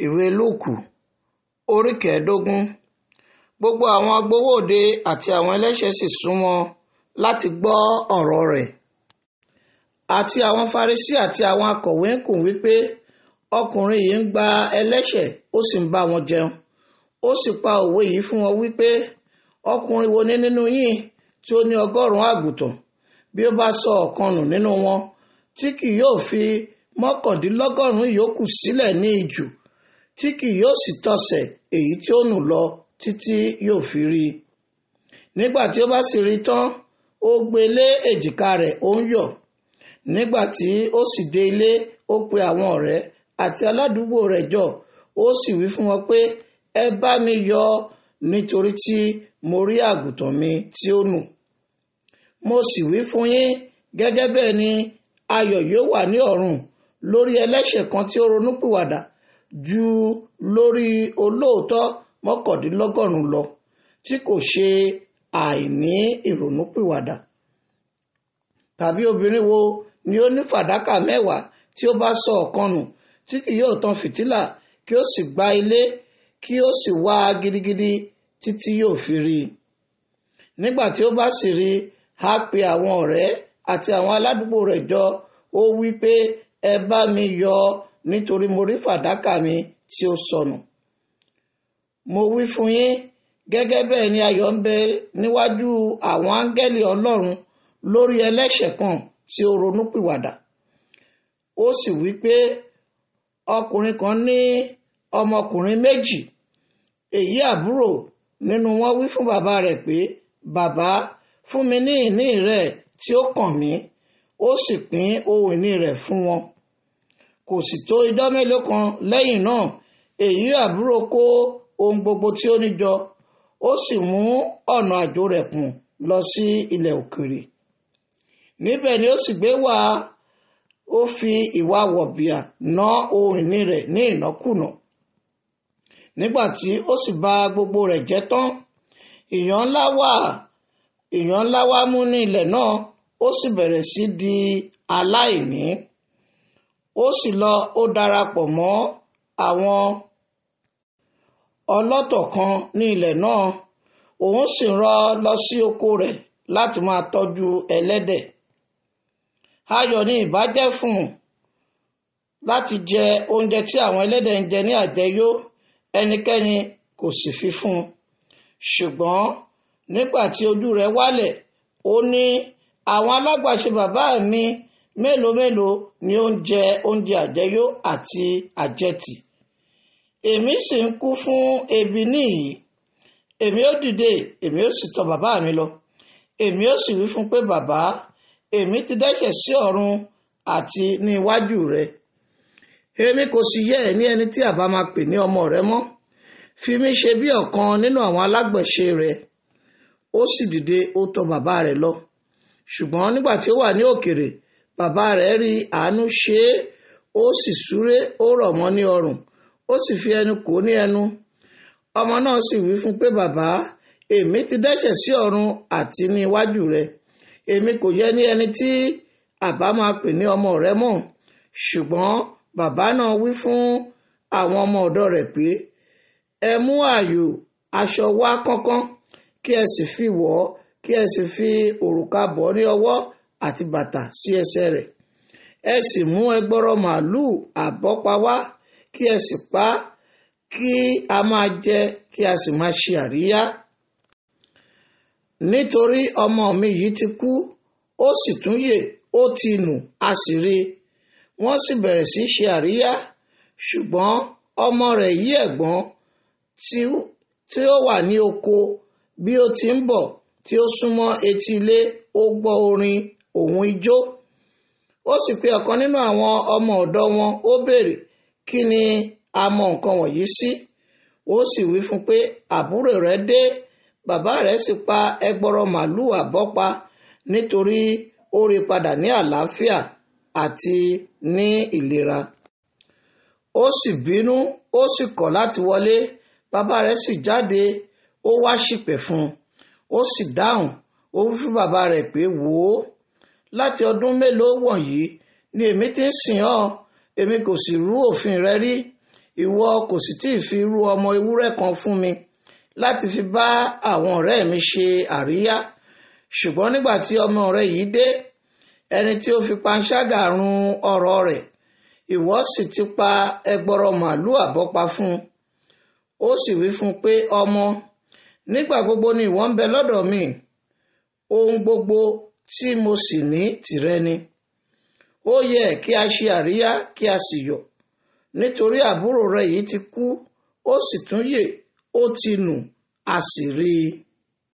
Ìwé Lúùkù orí 15. Gbogbo àwọn agbowóòde àti àwọn ẹlẹ́ṣẹ̀ sì súnmọ́ láti gbọ́ ọ̀rọ̀ rẹ̀. Àti àwọn Farisí àti àwọn akọ̀wé ń kùn wípé ọkùnrin yìí ń gba ẹlẹ́ṣẹ̀ ó sì ń bá wọn jẹun. Ó sì pa òwe yìí fún wọn wípé ọkùnrin wo ni nínú yín tí ó ní 100 àgùntàn bí ó bá sọ ọ̀kan nù nínú wọn tí kì yóò fi 99 ìyókù sílẹ̀ ní ijù tí kì yóò sì tọsẹ̀ èyí tí ó nù lọ títí yóò fi rí i. Nígbà tí ó bá sì rí i tán, ó gbé lé èjìká rẹ̀ ó ń yọ̀. Nígbà tí ó sì dé ilé, ó pe àwọn ọ̀rẹ́ àti aládùúgbò rẹ̀ jọ, ó sì wí fún wọn pé, ẹ bá mi yọ̀ nítorí tí mo rí àgùntàn mi tí ó nù. Mo sì wí fún yín, gẹ́gẹ́ bẹ́ẹ̀ ni ayọ̀ yóò wà ní ọ̀run lórí ẹlẹ́ṣẹ̀ kan tí ó ronúpìwàdà ju lórí olóòótọ́ 99 lọ tí kò ṣe àìní ìrònúpìwàdà. Tàbí obìnrin wo ni ó ní fàdákà 10 tí ó bá sọ ọ̀kan nù tí kì yóò tan fìtílà kí ó sì gbá ilé kí ó sì wá a gidigidi títí yóò fi rí i. Nígbà tí ó bá sì rí i, á pe àwọn ọ̀rẹ́ àti àwọn aládùúgbò rẹ̀ jọ, ó wí pé ẹ bá mi yọ̀ nítorí mo rí fàdákà mi tí ó sọnù. Mo wí fún yín, gẹ́gẹ́ bẹ́ẹ̀ ni ayọ̀ ń bẹ níwájú àwọn áńgẹ́lì Ọlọ́run lórí ẹlẹ́ṣẹ̀ kan tí ó ronúpìwàdà. Ó sì wí pé ọkùnrin kan ní ọmọkùnrin méjì. Èyí àbúrò nínú wọn wí fún bàbá rẹ̀ pé, bàbá, fún mi ní ìní rẹ tí ó kàn mí. Ó sì pín ohun ìní rẹ̀ fún wọn. Kò sì tó ijọ́ mélòó kan lẹ́yìn náà, èyí àbúrò kó ohun gbogbo tí ó ní jọ, ó sì mú ọ̀nà àjò rẹ̀ kùn lọ sí ilẹ̀ òkèèrè. Níbẹ̀ ni ó sì gbé wá, ó fi ìwà wọ̀bìà ná ohun ìní rẹ̀ ní ìnákùná. Nígbà tí ó sì bà gbogbo rẹ̀ jẹ́ tán, ìyàn ńlá wá mú ní ilẹ̀ náà, ó sì bẹ̀rẹ̀ sí di aláìní. Ó sì lọ, ó darapọ̀ mọ́ àwọn ọlọ́tọ̀ kan ní ilẹ̀ náà, òun sì rán lọ sí oko rẹ̀ láti máa tọ́jú ẹlẹ́dẹ̀. Ayọ̀ ni ìbá jẹ́ fún un láti jẹ oúnjẹ tí àwọn ẹlẹ́dẹ̀ ń jẹ ní àjẹyó, ẹnikẹ́ni kò sì fi fún un. Ṣùgbọ́n nígbà tí ojú rẹ̀ wálẹ̀, ó ní àwọn alágbàṣe bàbá mi mélòó mélòó ni ó ń jẹ oúnjẹ àjẹyó àti àjẹtì. Èmi sì ń kú fún ebi níyìí. Èmi ó dìde, èmi ó sì tọ̀ bàbá mi lọ. Èmi ó sì wí fún pé, bàbá, èmi ti dẹ́ṣẹ̀ sí ọ̀run àti ní iwájú rẹ. Èmi kò sì yẹ ẹ́ ní ẹni tí àbá máa pè ní ọmọ rẹ mọ́. Fi mí ṣe bí ọ̀kan nínú àwọn alágbàṣe rẹ. Ó sì dìde, ó tọ̀ bàbá rẹ̀ lọ. Ṣùgbọ́n nígbà tí ó wà ní òkèèrè, bàbá rẹ̀ rí àánú ṣe é, ó sì súré, ó rọ̀ mọ́ ní ọrùn, ó sì fi ẹnu kò ní ẹnu. Ọmọ náà sì wí fún pé, bàbá, èmi ti dẹ́ṣẹ̀ sí ọ̀run àti ní iwájú rẹ. Èmi kò yẹ ní ẹni tí àbá máa pè ní ọmọ rẹ mọ́. Ṣùgbọ́n bàbá náà wí fún àwọn ọmọ ọ̀dọ̀ rẹ̀ pé, ẹ mú ààyò aṣọ wá kánkán, kí ẹ sì fi wọ̀ ọ́, kí ẹ sì fi òrùka bọ̀ ní ọwọ́ àti bàtà sí ẹsẹ̀ rẹ̀. Ẹ sì mú ẹgbọrọ màlúù àbọ́pa wá, kí ẹ sì pa á, kí a máa jẹ, kí a sì máa ṣe àríyá. Nítorí ọmọ mi yìí ti kú, ó sì tún yè, ó ti nù, a sì rí i. Wọ́n sì bẹ̀rẹ̀ sí ṣe àríyá. Ṣùgbọ́n ọmọ rẹ̀ yí ẹ̀gbọ́n tí ó wà ní oko bí ó ti ń bọ̀ tí ó súnmọ́ etí ilé, ó gbọ́ orin òun ijó. Ó sì pe ọ̀kan nínú àwọn ọmọ ọ̀dọ̀ wọn, ó béèrè, kí ni a mọ nǹkan wọ̀nyí sí? Ó sì wí fún pé, àbúrò rẹ̀ dé, bàbá rẹ̀ sì pa ẹgbọrọ màlúù àbọ́pa nítorí ó rí padà ní àlàáfíà àti ní ìlera. Ó sì bínú, ó sì kọ̀ láti wọlé. Bàbá rẹ̀ sì jáde, ó wá ṣìpẹ̀ fún un. Ó sì dáhùn, ó wí fún bàbá rẹ̀ pé, wò ó, láti ọdún mélòó wọ̀nyí ni èmi ti ń sìn ọ́, èmi kò sì rú òfin rẹ rí. Ìwọ kò sì tí ì fi irú ọmọ ewúrẹ́ kan fún mi láti fi bá àwọn ọ̀rẹ́ mi ṣe àríyá. Ṣùgbọ́n nígbà tí ọmọ rẹ yìí dé, ẹni tí ó fi panṣágà run ọrọ̀ rẹ̀, ìwọ sì ti pa ẹgbọrọ màlúù àbọ́pa fún un. Ó sì wí fún un pé, ọmọ, nígbà gbogbo ni ìwọ ń bẹ lọ́dọ̀ mi, ohun gbogbo tí mo sì ní tìrẹ ni. Ó yẹ kí a ṣe àríyá kí a sì yọ̀, nítorí àbúrò rẹ yìí ti kú, ó sì tún yè, ó ti nù, a sì rí i.